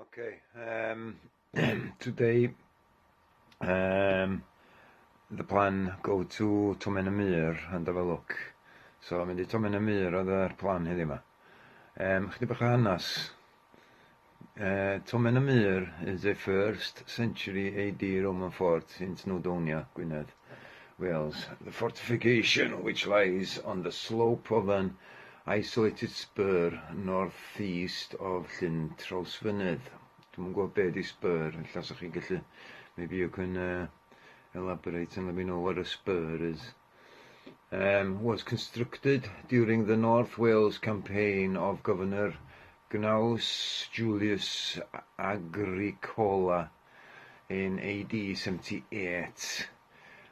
Okay, today the plan, go to Tomen y Mur and have a look. So mynd i Tomen y Mur oedd yr plan heddiw 'ma. Chydig bach o hanes. Tomen y Mur is a first century AD Roman fort in Snowdonia, Gwynedd, Wales. The fortification, which lies on the slope of an isolated spur northeast of Llyn Trawsfynydd. Dwi'm yn gwybod be di spur, ella 'sa chi'n gallu, maybe you can elaborate and let me know what a spur is. Was constructed during the North Wales campaign of Governor Gnaeus Julius Agricola in AD 78.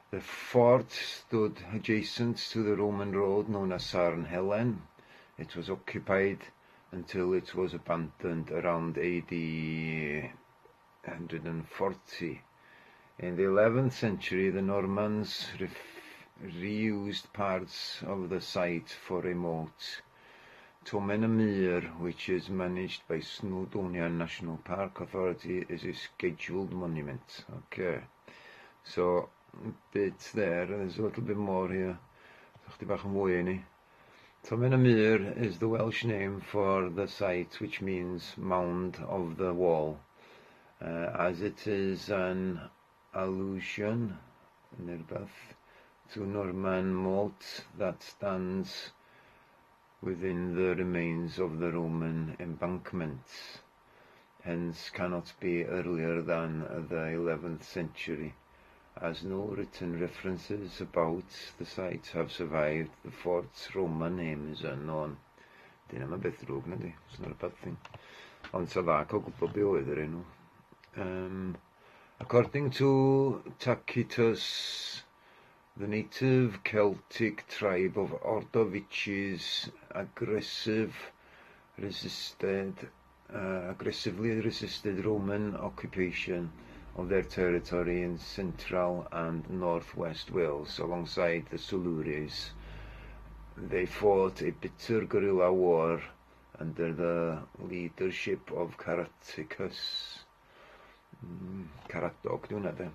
The fort stood adjacent to the Roman road known as Sarn Helen. It was occupied until it was abandoned around AD 140. In the 11th century, the Normans reused parts of the site for a moat. Tomen y Mur, which is managed by Snowdonia National Park Authority, is a scheduled monument. Okay, so bit there, there's a little bit more here. So chydig bach yn fwy i ni. Tomen y Mur is the Welsh name for the site, which means mound of the wall, as it is an allusion neu rhywbeth to Norman moat that stands within the remains of the Roman embankment, hence cannot be earlier than the 11th century. As no written references about the site have survived, the fort's Roman name is unknown. Dyna mae'n beth drwg na di, it's not a bad thing. Ond sa dda cael gwybod be oedd yr enw. According to Tacitus, the native Celtic tribe of Ordovices aggressively resisted Roman occupation of their territory in central and northwest Wales alongside the Silures. They fought a bitter guerrilla war under the leadership of Caratacus. Caradog, di hwnna de.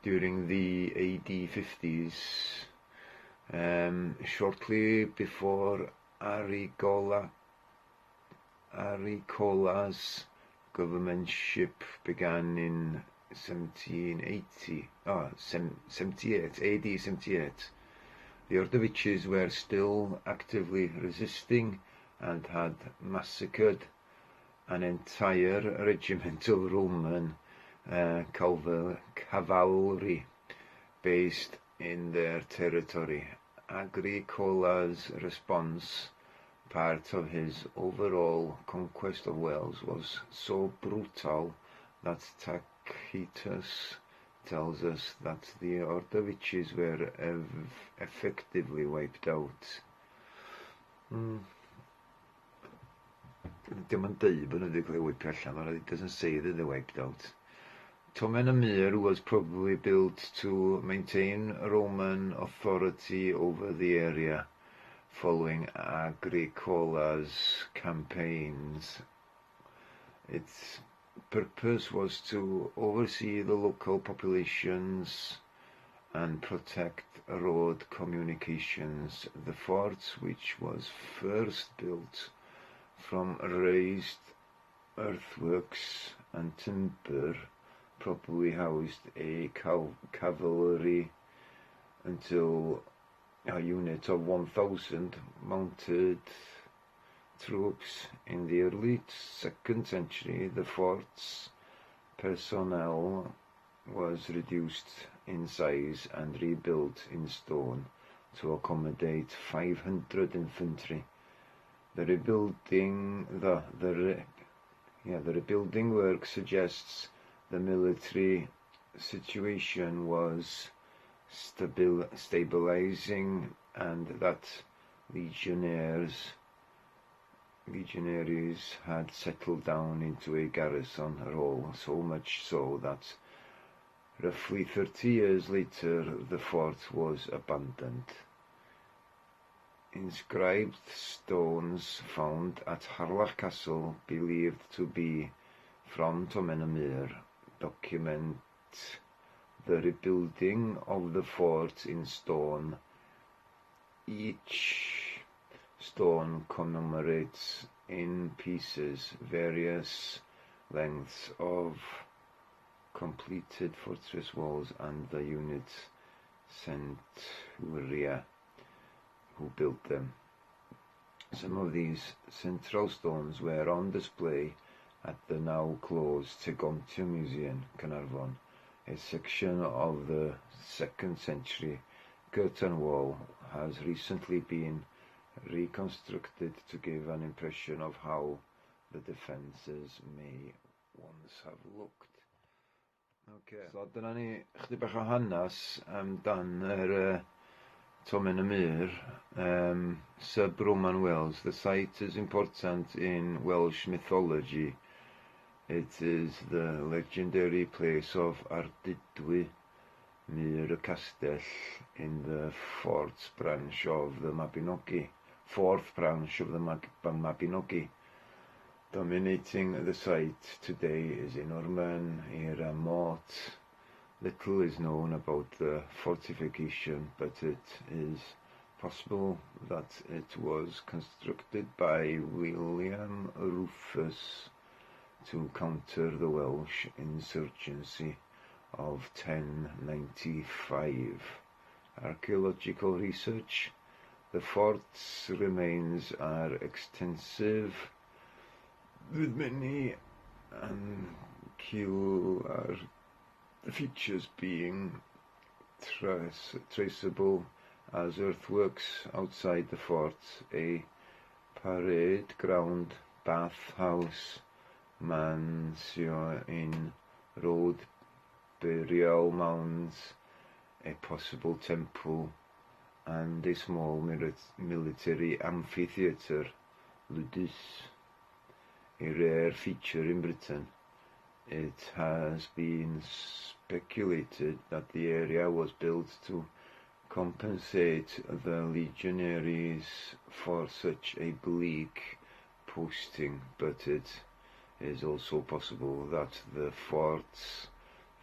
During the AD 50s, shortly before Agricola's governorship began in 1780, oh, 78, AD 78. The Ordovices were still actively resisting and had massacred an entire regiment of Roman cavalry based in their territory. Agricola's response, part of his overall conquest of Wales, was so brutal that Tacitus tells us that the Ordovices were effectively wiped out. Dim yn deud bod nhw wedi cael eu wipio allan, it doesn't say that they wiped out. Tomen y Mur was probably built to maintain Roman authority over the area following Agricola's campaigns. Its purpose was to oversee the local populations and protect road communications. The fort, which was first built from raised earthworks and timber, probably housed a cavalry until a unit of 1,000 mounted troops. In the early 2nd century, the fort's personnel was reduced in size and rebuilt in stone to accommodate 500 infantry. The rebuilding work suggests the military situation was stabilizing and that legionaries had settled down into a garrison role, so much so that roughly 30 years later the fort was abandoned. Inscribed stones found at Harlech Castle, believed to be from Tomen y Mur document the rebuilding of the fort in stone. Each stone commemorates in pieces various lengths of completed fortress walls and the unit centuria who built them. Some of these central stones were on display at the now closed Segontium Museum, Caernarfon. A section of the 2nd century curtain wall has recently been reconstructed to give an impression of how the defences may once have looked. Okay. So dyna ni chydig bach o hanes amdan yr Tomen y Mur, sub-Roman Wales. The site is important in Welsh mythology. It is the legendary place of Ardudwy, Mur y Castell, in the fourth branch of the Mabinogi. Fourth branch of the Mabinogi. Dominating the site today is a Norman era moat. Little is known about the fortification, but it is possible that it was constructed by William Rufus to counter the Welsh insurgency of 1095. Archaeological research. The fort's remains are extensive, with many angular features being traceable as earthworks outside the fort, a parade ground, bath house, mansion, road, burial mounds, a possible temple, and a small military amphitheatre, ludus, a rare feature in Britain. It has been speculated that the area was built to compensate the legionaries for such a bleak posting, but it is also possible that the fort's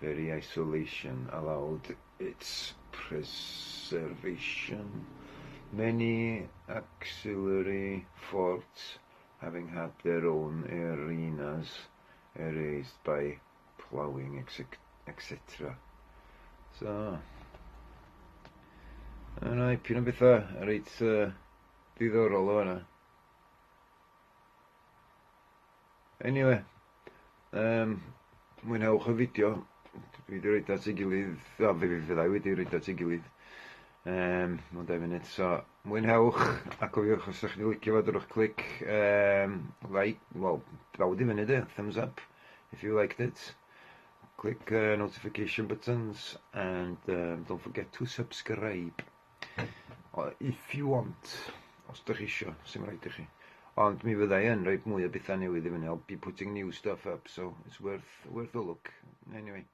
very isolation allowed its preservation. Many auxiliary forts having had their own arenas erased by ploughing, etc. So, yna dipyn o bethau reit diddorol o fanna. Anyway, mwynhewch y fideo. Dwi wedi roid at ei gilydd, o, fe fyddai wedi roid at ei gilydd mewn 2 munud. So, mwynhewch, a cofiwch os ydych chi'n licio fo, drwch clic like, well, bawd i fyny de, thumbs up if you liked it. Click notification buttons and don't forget to subscribe. If you want, os ydych chi isio, sy'n rhaid i chi. Ond mi fyddai yn rhoi mwy o bethau newydd i fyny. I'll be putting new stuff up, so it's worth a look. Anyway,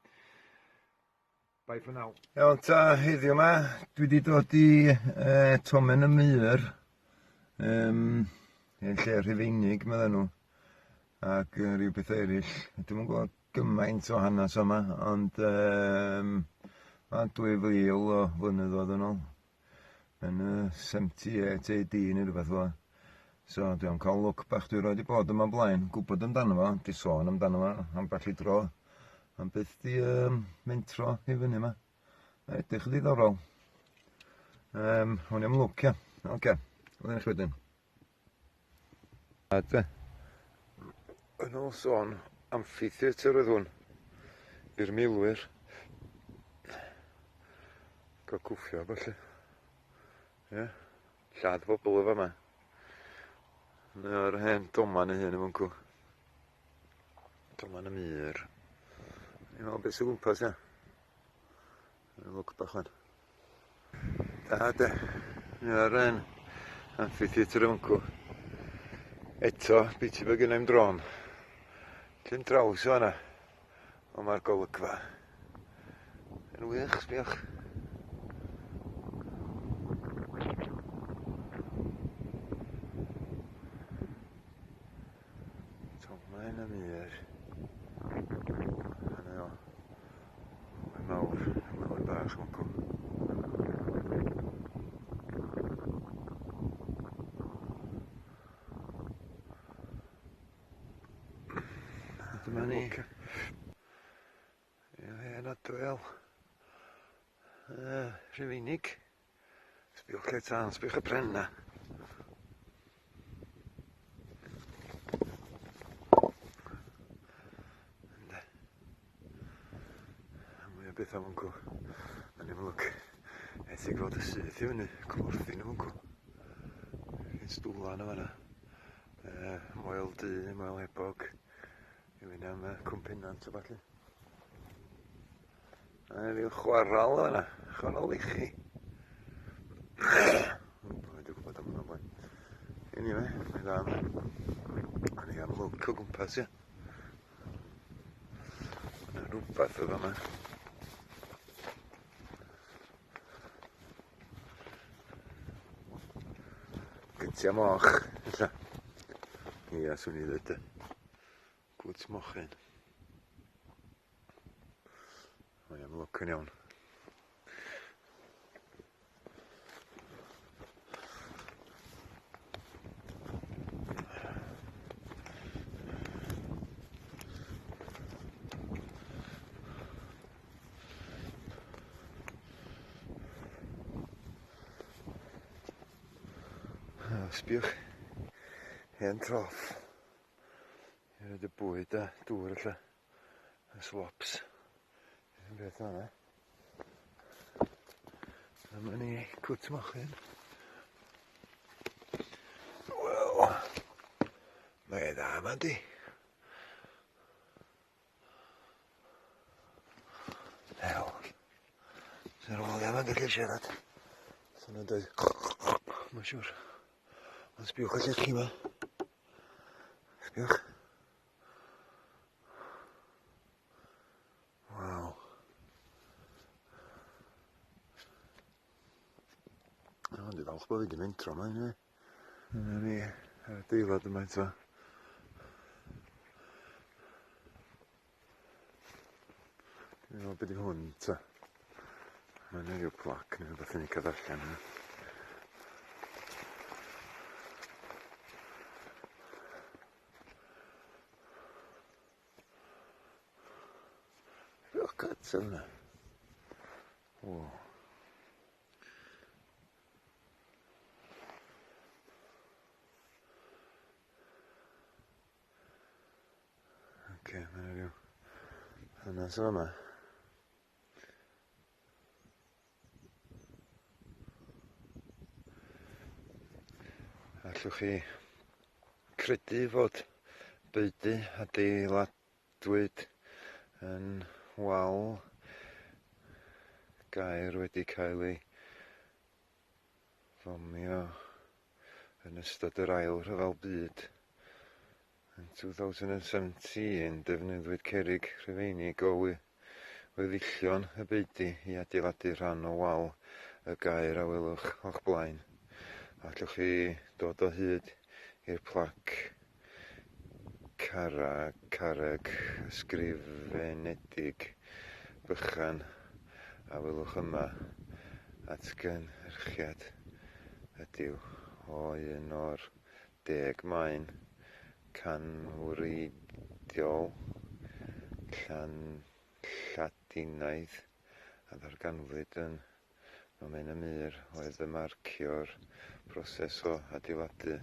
bye for now. Iawn ta, heddiw yma, dwi wedi dod i Tomen y Mur, yn lle Rhufeinig, medden nhw, ac rhyw bethau eraill. Dwi'm yn gwybod gymaint o hanes yma, ond mae 2000 o flynyddoedd yn ôl. Yn y 78 AD neu rhywbeth fel 'na. So dwi am cael look bach, dwi roed i bod yma blaen, gwybod amdano fo, di sôn amdano fo ambell i dro, ond byth di mentro i fyny yma. Mae'n edrych yn ddiddorol. Hwn am look, ia. Oce, welwn ni chi wedyn. A de, yn ôl sôn, amphitheatre oedd hwn i'r milwyr. Gael cwffio a ballu. Ie, lladd bobl o fama. Mae'r hen doman ei hun yn fwncw. Toman y Mur. Ni'n meddwl beth sy'n gwmpas, ia. Look bach wan. Da de. Mae'r hen amphitheatre yn fwncw. Eto, biti bod gennai'm drôn. Llyn draws o fanna. Ond mae'r golygfa yn wych, sbiwch. Tomen y Mur. Dyma ni. Ie, hen adfail. Rhufeinig. Sbiwch lle tân, sbiwch y pren na. Ynde. A mwy o bethau mwncw. A ni'n lwc. Etig fod y syth i fyny, clwrthyn y mwncw. Un stwlan o fanna. Moel Du, Moel Hebog. Rhywun am y Cwm Pennant a ballu. A rhyw chwaral yna, chwaral lechi. Dwi'n gwybod am hwnna blaen. Anyway, mae'n dda yma. O'n i am lwc o gwmpas, ia. Yna rhywbeth o yma. Gyntia moch, ella. Ia, swn i ddweud. Cwt mochyn. Mae am lwc yn iawn. Sbiwch, hen troff. I roid y bwyd a dŵr ella. Y swaps. Un beth yna. Dyma ni cwt mochyn. Wel, mae e dda yma di. Hel. Sy'n rôl iawn yn gallu siarad. Sy'n nhw'n dweud, mae'n siŵr. Ond sbiwch y llechi yma. Sbiwch. Waw. O, dwi'n falch bod fi wedi mentro yma, anyway. Dyna ni, yr adeilad yma eto. Dwi'n meddwl beth yw hwn ta. Mae'n rhyw plac neu rhywbeth i ni cael ddarllen yna. Look at hwnna. O. Oce, mae 'na ryw hanes yn fama. Allwch chi credu fod beudy adeiladwyd yn wal gaer wedi cael ei fomio yn ystod yr Ail Rhyfel Byd. Yn 2017, defnyddiwyd cerrig Rhufeinig o weddillion y beudy i adeiladu rhan o wal y gaer a welwch o'ch blaen. Allwch chi dod o hyd i'r plac carreg ysgrifenedig bychan a welwch yma atgynhyrchiad ydyw o un o'r deg maen canwreiddiol Lladinaidd a ddarganfuwyd yn Nomen y Mur oedd y marcio'r broses o adeiladu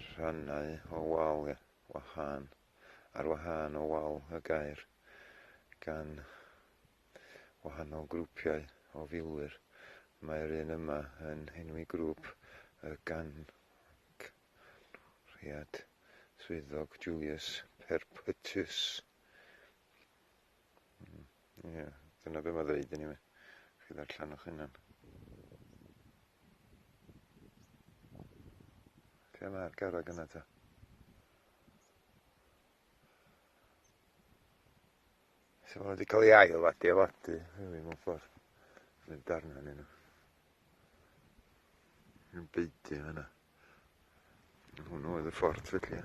rhannau o wal wahân ar wahân o wal y gaer gan wahanol grwpiau o filwyr. Mae'r un yma yn enwi grŵp y ganwriad swyddog Julius Perpetuus. Ie, dyna be mae ddeud anyway. Chi ddarllen o'ch hunan. Lle mae'r garreg yna ta? So maen nhw wedi cael ei ail adeiladu, rili, mewn ffordd. Mae'n darnau yn nhw. Yn beudy yna. Hwnnw oedd y ffordd felly.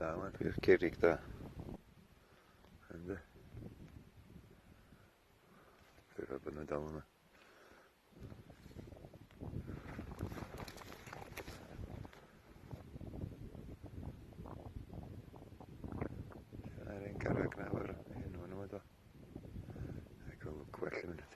Da, wan. I'r cerrig da. Ynddi. Dwi'n bod nhw'n dal yma. carreg 'na efo'r enw arno fo do? Nai gael look well yn munud.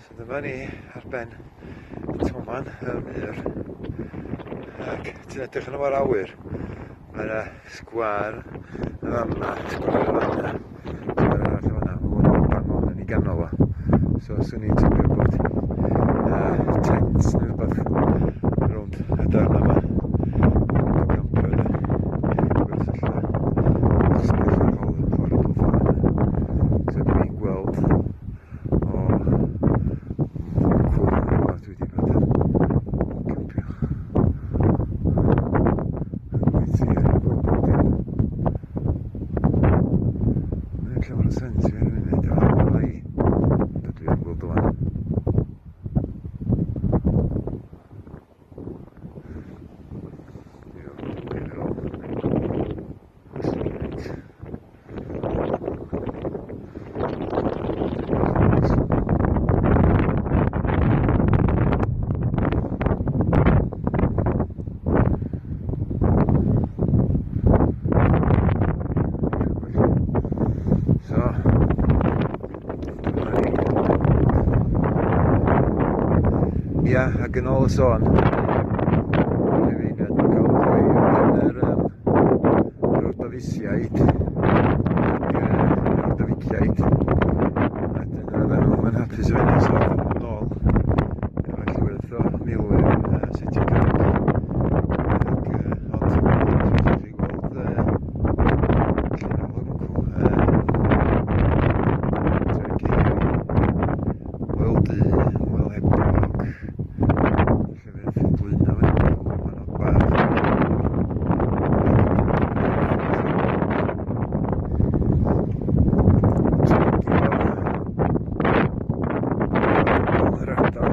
So dyma ni ar ben Toman y Mur ac ti'n edrych yn o'r awyr mae yna sgwâr yn fan'na, sgwâr yn fan'na, sgwâr arall yn fan'na, mae hwn yn bang on yn ei ganol o. So swn i'n tybio bod tent neu rhywbeth rownd y darn yma. Dwi'n campio de. Gwersylla. Gwersylla horrible ffordd yna. So dwi'n gweld o cwm rhywle dwi wedi bod yn campio. Wyt ti yn gweld bob dim. Mae'n llawer o sens i fi ar y funud, a mae i. Ond dwi yn gweld o wan. So, dyma ni. Ia, ac yn ôl y sôn, Rhufeiniaid yn cael gweud yn yr, yr Ordovisiaid ac yr Ordoficiaid. A dyna oedden nhw'n yn hapus efo hynny, so aethon nhw nôl efo llwyth o milwyr a sut i camp. Ac, ond, dwi'n gallu gweld llun amlwg yn cw. Moel Du, Moel Hebog, llefydd Blaenau fan hyn, manod bach. Yr ardal.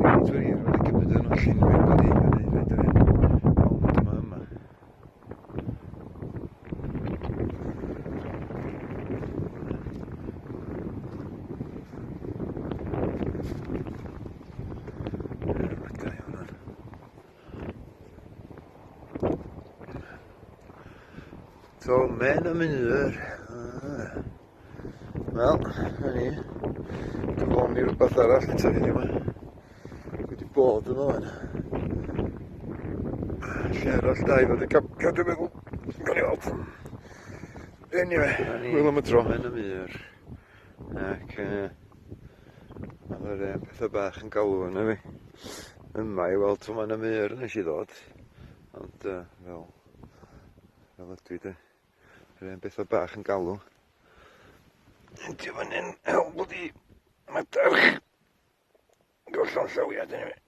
Mae'n gyd yn mynd. Dwi'n wedi cymryd yn llenwi'r blydi fyny reit ar hyn. Ond dyma yma. So, men y mur. Ah. Wel, na ni. Cyflawni rhywbeth arall eto heddiw yma. Dwi wedi bod yma wan. Lle arall da i fod yn campio, dwi'n meddwl. Gawn ni weld. Anyway, hwyl am y tro. Yn y mur. Ac oedd yr pethau bach yn galw yna fi. Yma i weld tomen y mur nes i ddod. Ond fel, fel ydw i de. Yr hen bethau bach yn galw. Endio fan hyn, hel blydi madarch. Gollon llawiad anyway.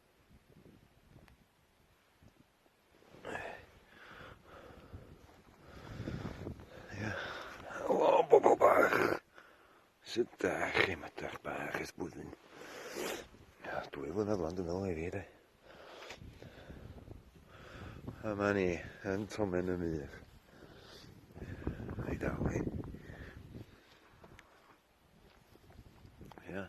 Ia. Helo bobl bach. Sut da chi madarch bach ers blwyddyn? Ia, 2 flynedd wan dwi'n meddwl i fi de. Yma ni, yn Tomen y Mur. A'i dal hi. Ia.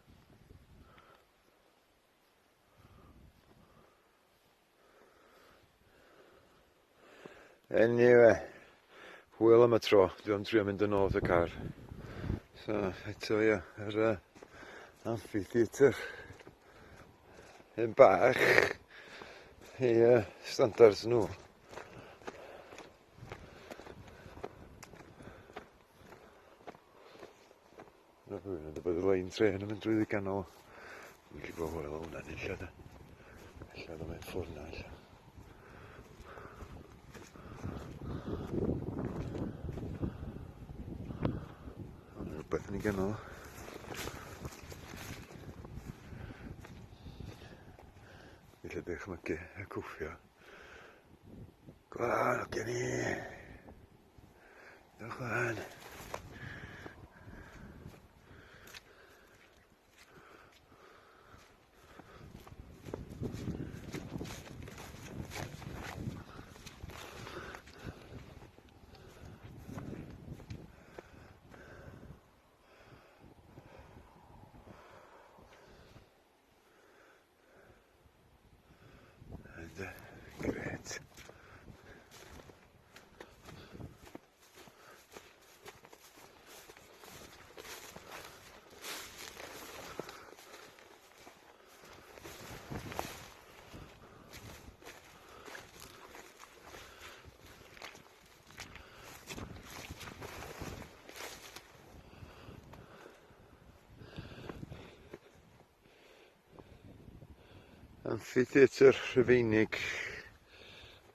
Anyway, hwyl am y tro. Dwi am trio mynd yn ôl at y car. So, eto ia, yr amphitheatre. Hyn bach i standards nhw. Yna rhywun yn dweud bod y lein trên yn mynd drwy ganol. Dwi'n gallu gweld hwyl o hwnna nunlla de. Ella oedd o'n mynd ffwrdd na ella. Ond rhywbeth yn ei ganol. Felly dychmygu y cwffio. Glan, oce ni. Dewch lan. Amphitheatr Rhufeinig.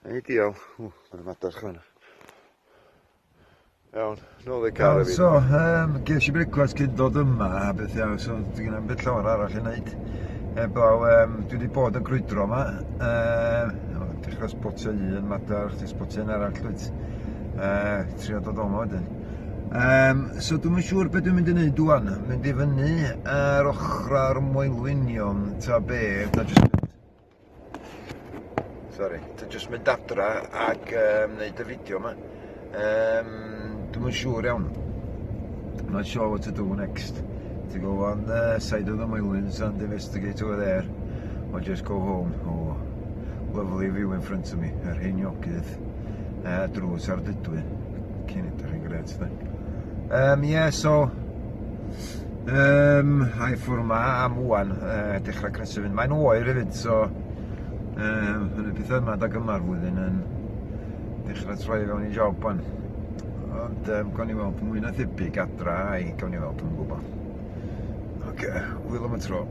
Ideal. Ww, mae'n madarch fanna. Iawn, nôl i'r car Iawn, so, ges i brecwast cyn dod yma a beth iawn, so dwi gen i'm byd llawer arall i wneud. Heblaw, dwi wedi bod yn grwydro yma. Dechrau spotio un madarch, di spotio un arall, dwyt. Trio dod o'ma wedyn. So dwi'm yn siŵr beth dwi'n mynd i wneud ŵan. Mynd i fyny ar ochrau'r Moelwynion ta be, ta jyst mynd... Sori, ta jyst mynd adra ac wneud y fideo yma. Dwi'm yn siŵr iawn. I'm not sure what to do next. To go on the side of the Moelwyns and investigate over there, or just go home. Oh, lovely view in front of me. Yr Rheiniogydd, drws Ardudwy. Cyn edrych yn grêt, de. Yeah, so, a i ffwrdd yma am ŵan, dechrau cnesu fynd. Mae'n oer hefyd, so, yn y pethau yma dag yma'r flwyddyn yn dechrau troi fewn i job wan. Ond gawn ni weld, mwy na thebyg adra, ai, gawn ni weld, dwi'm yn gwybod. Oce, okay, hwyl am y tro.